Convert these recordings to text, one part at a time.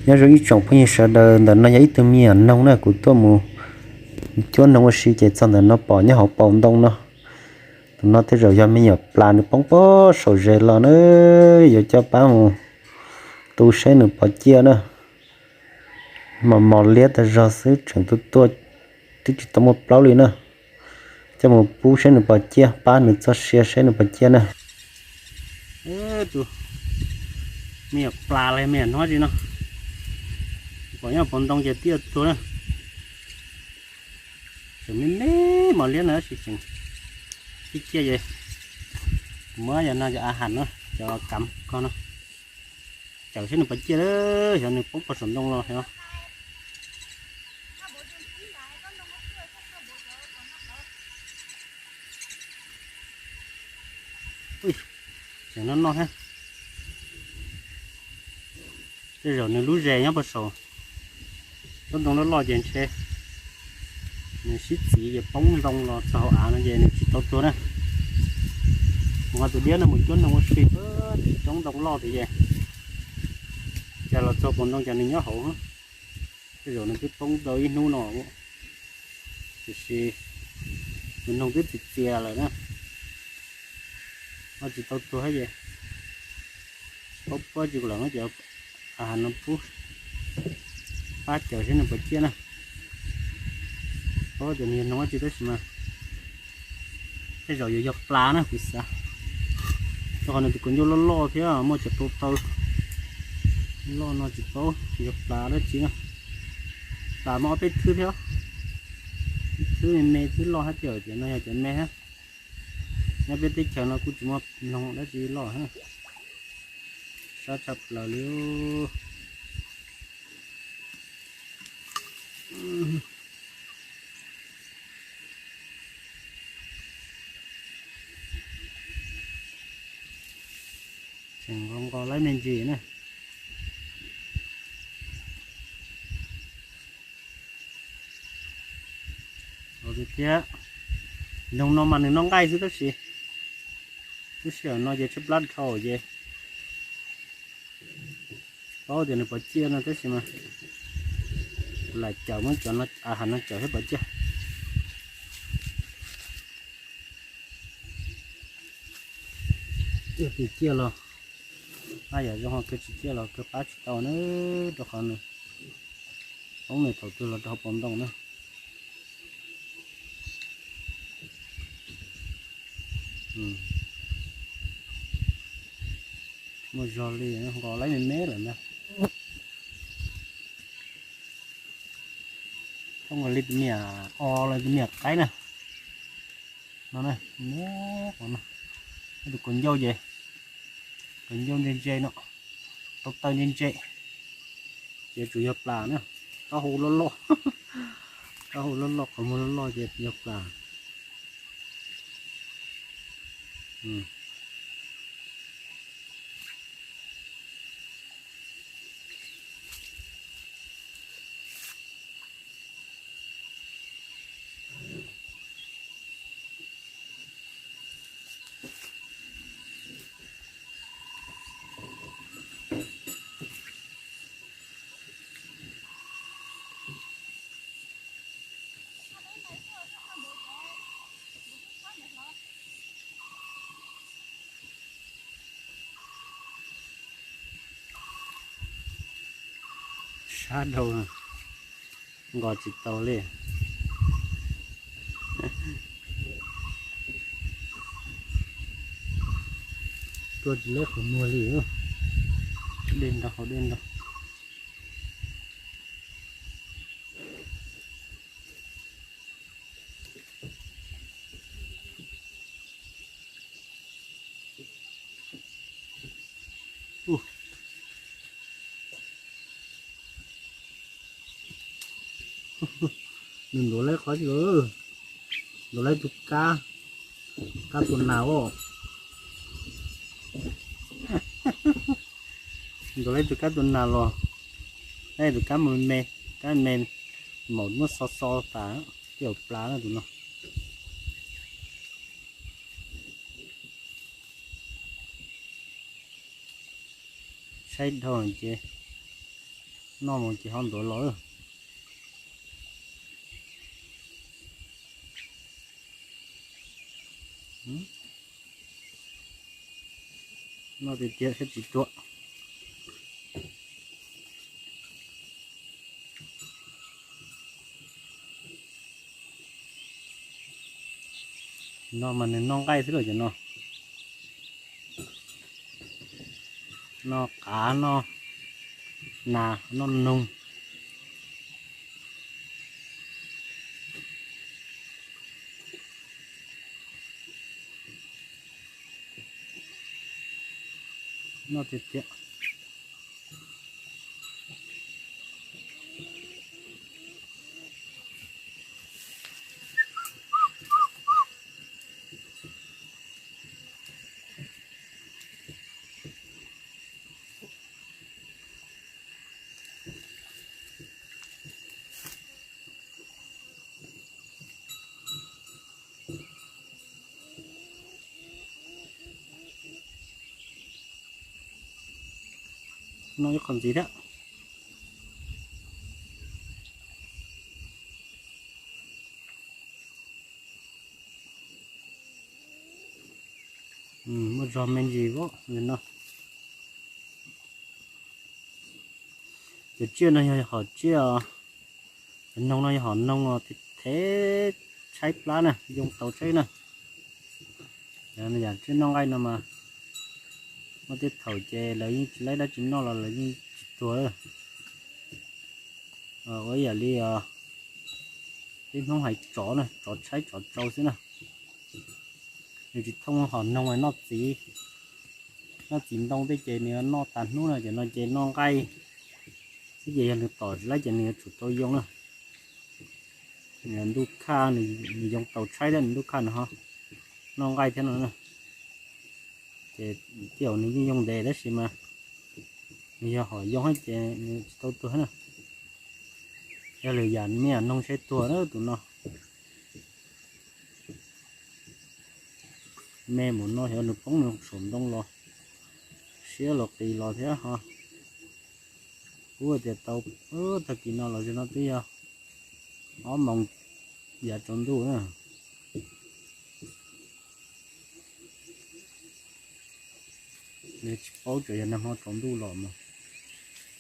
Nyob zoo ib tsoom phooj ywg sawv daws, ntawm no yog ib tug me nyuam noog na, kuv tuaj mus cuab noog ua si ces txog ntawm no pom nyob hauv paus ntoo no. Tus no tej zaum yog me nyuam plas nws poob pob saum zes los na, yuav coj pab mus tu seb nws puas ciaj na. Mos mos liab tag zog xwb tseem tuaj tuaj, twb tsis tau muaj plaub li na. Coj mus pub seb nws puas ciaj, pab nws txoj sia seb nws puas ciaj na. Tus me nyuam plas los me nyuam noog tsi no, pom nyob hauv paus ntoo ces twb yuav tuag na. Tseem me me mos liab no tab sis tseem tib ciaj ces kuv muab yog no cov a has no, cov kav ko no, cawm seb nws puas ciaj, xyov nws poob puag saum ntoo los xyov. Tseem noj noj thiab. Tej zaum nws lub zes nyob puag saum tsob ntoo loj loj ces ntshe nws sib txiv ces poob ntoo los txog hauv av no ces nws tsis tau tuag na. Kuv nqa tus diab no mus cuab noog ua si tsis tsob ntoo loj tiag ces, cas los txog paus ntoo cas nws nyob hauv. Tej zaum nws twb poob tau ib hnub no, tiam sis tus noog twb txias txias lawm na, no tsis tau tuag thiab ces, tsis paub puab tsi lawm no ces, a has no pub pab cawm seb nws puas ciaj na. Paub tias nws yog noog dab tsi tab sis mas tej zaum yuav yog plas na kuv xav, rau qhov nws tus kaus ncauj loj loj thiab muaj cov tau taw loj no tsis paub yog plas dab tsi na. Plas muaj ob peb thwb thiab, ib thwb me me thwb loj thiab, tiam no yog cov me thiab. Nyob peb teb chaws no kuj tsis muaj noog dab tsi loj thiab. Sab tshaj plaws li. Tseem nqos nqos laib me ntsis na. Thiab, noog no mas nws noj nqaij xwb tab sis, lub sij hawm no ces tshaib plab dhau ces, tsis paub tias nws puas ciaj no tab sis mas lam cawm muab cov no, a has no cawm seb puas ciaj. Ciaj los, a yam zoo ho kawg, tsis ciaj los kawg pab tsis tau na, rau qhov nws poob nws thaum twg los rau hauv paus ntoo na. Muaj zog li, nqos laib me me lawm ntag. Thoob nqos li tus me nyuam o los tus me nyuam qaib na. No, tus kaus ncauj ces, kaus ncauj ntse ntse no, tau taw ntse ntse, ces tsuas yog plas na. Taub hau loj loj, taub hau loj loj, qhov muag loj loj ces yog plas. Sab dhau, nqos tsis tau li. Tuaj tsis leb qhov muag li. Dej nrog, hauv dej nrog. Nws ntuav laib qhov, ntuav laib tus kab, kab tua nas os. Ntuav laib tus kab tua nas los, tus kab me me, kab me, maum muab xo xo tas, tej zaum plas na tus no. Saib dhau ces Noj mus ces ho ntuav los. Noj tiag tiag thiab tsis ruam. No mas nws noj nqaij xwb lawm cov no. Noj qav, noj nas, noj noog. Noj tiag tiag. Noj ib qho ntxiv thiab. Muaj zog me ntsis no. Cov tsiaj no yog hom tsiaj, cov noog no yog hom noog thev tshaib plab na, yoo tau tshaib na. Yam tsiaj noj nqaij no mas muaj tej thaum ces lawv yeej tsis laib dab tsi noj los lawv yeej tsis tuag. Ua yam li peb Hmoob hais tsov na, tsov tshaib tsov tsau xwb na. Nws tsis thooj hom noog noj txiv, noj txiv ntoo tej ces nws noj tas hnub no, ces no ces noj nqaij xwb ces yog nws tom tsis laib ces nws yuav tsum tau yoo na. Ntuj khaj nws yoo tau tshaib thiab, ntuj khaj nws ho noj nqaij thiab no. Ces tej zaum nws yeej yoo ntev tab sis mas nws yog hom yoo ces nws tsis tau tuag na. Yog lwm yam me nyuam noog tshaib tuag na tus no. Me mus no xyov nws poob nws saum ntoo los siab los qis los thiab ho. Kuv tias tau tag kis no los zaum no twb yog ob moos yav tsaus ntuj na. Nws tsis paub tseem yog nag hmo tsaus ntuj los mas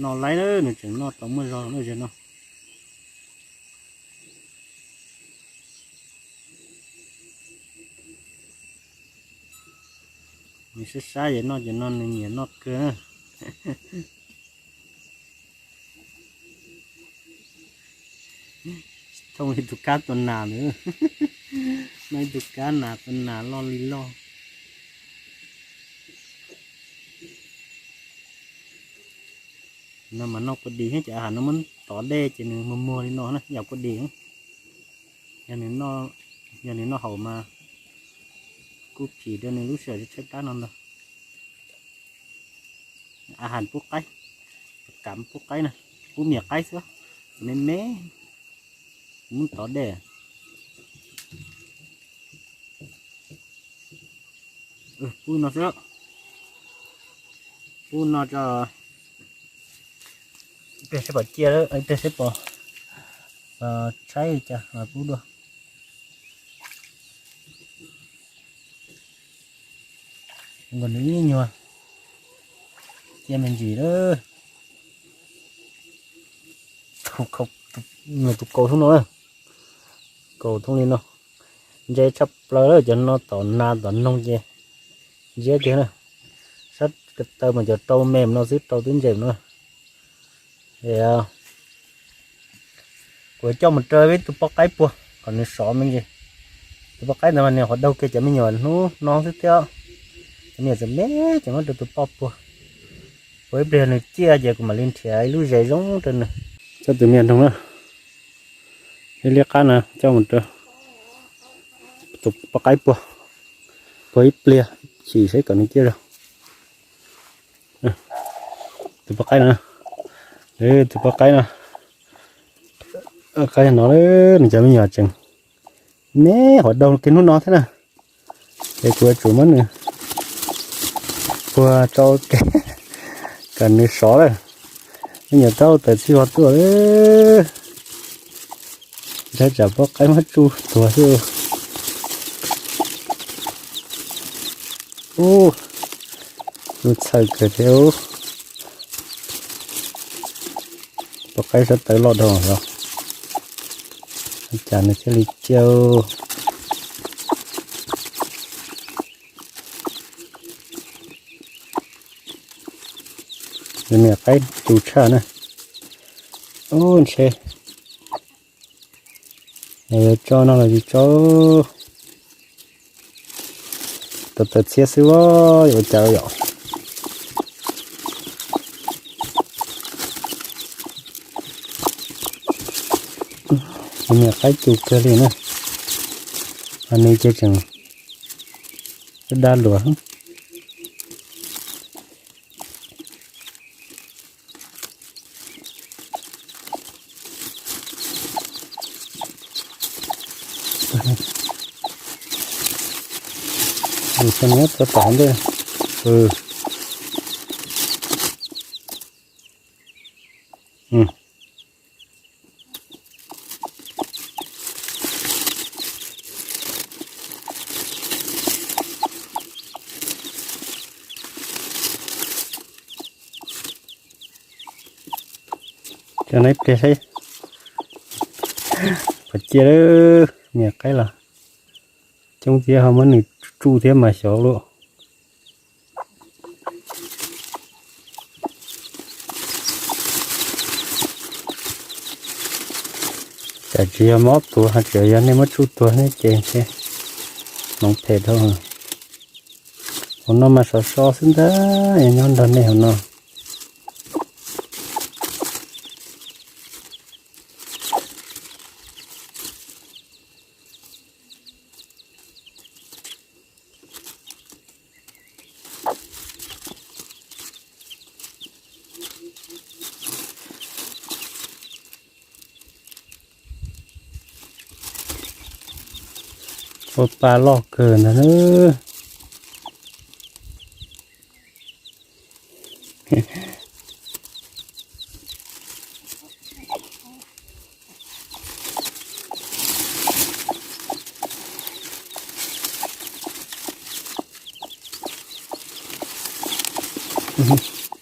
noj laib na, nws tseem noj tau muaj zog na zaum no. Nws sab sab ces noj ces no nws nyiam noj kawg na. Thooj ib tug kab tua nas ntawd, noj ib tug kab nas tua nas loj li loj. No mas noj kua dis thiab, ces a has no muab tov dej ces nws muag muag li no na, yam kua dis. Yog nws noj haum mas kuj phim rau nws lub sij hawm tshaib plab no ntag. A has pub qaib, kam pub qaib na, pub me nyuam qaib xwb, me me, muab tov dej. Pub no xwb, pub no tso. Ib pliag seb pom ciaj, ib pliag seb pom tshaib li cas pub dua. Nkaus nws ib nyuag ciaj me ntsis lawm. Tus kaus thooj no, kaus thooj li no, ntse tshaj plaws lawm, cov no tom nas tom noog ces ntsiab kiag na. Sab ko taw mas cov rau me no xwb, rau twb ntse no. Kuv coj mus rau peb tus poj qaib puag kom nws sov me ntsis. Tus poj qaib ntawd mas nws qhuav daug kiag cov me nyuam hnub no xwb thiab. Cov me nyuam tseem me ces muab rau tus poj puag. Puag ib pliag nws ciaj ces kuv mam li nrhiav ib lub zes zoo rau nws. Coj tus me nyuam noog na, ib liab qab na coj mus rau tus poj qaib puag, puag ib pliag chim seb kom nws ciaj zog. Tus poj qaib no, tus poj qaib no, qaib no nws cov me nyuam tseem me qhuav daug kiag hnub no thiab na. Ces kuv yuav tsum muab nws puag rau kom nws sov lawm. Nyuam taub tawm txhij vog tuaj, ntshai tsam poj qaib muab tsuj tuag xwb. Ub, tsuj txhawj kawg thiab. Poj qaib sab tawv loj dhau los, cas nws thiaj li ciaj. Niam qaib tu tshaj na. Ub, ntshe yuav tso no los tsis tso. Tawm tawm txhiab xwb, yuav ua cas yom. Niam qaib tu kawg li na. Nws ces tseem dab luas. Tus xyoo nyob txog tom ntej. Cov no ib pliag saib puas ciaj lawm. Niam qaib los coob thiab, ho muab nws tsuj thiab mas xyov luaj. Tsam tsis yog mob tuag, ho tseem yog nej muab tsuj tuag ne ces ntshe hmoov phem dhau. Hauv no mas sov so xwb ntag, nyob nrog nej hauv no. Ua pa loj kawg ntag na.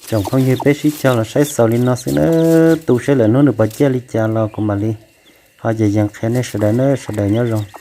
Tsoom phooj ywg, peb sib cog los saib xaus li no xwb na. Tu saib lwm hnub nws puas ciaj li cas los kuv mam li ho yees yees qhia nej sawv daws na. Sawv daws nyob zoo.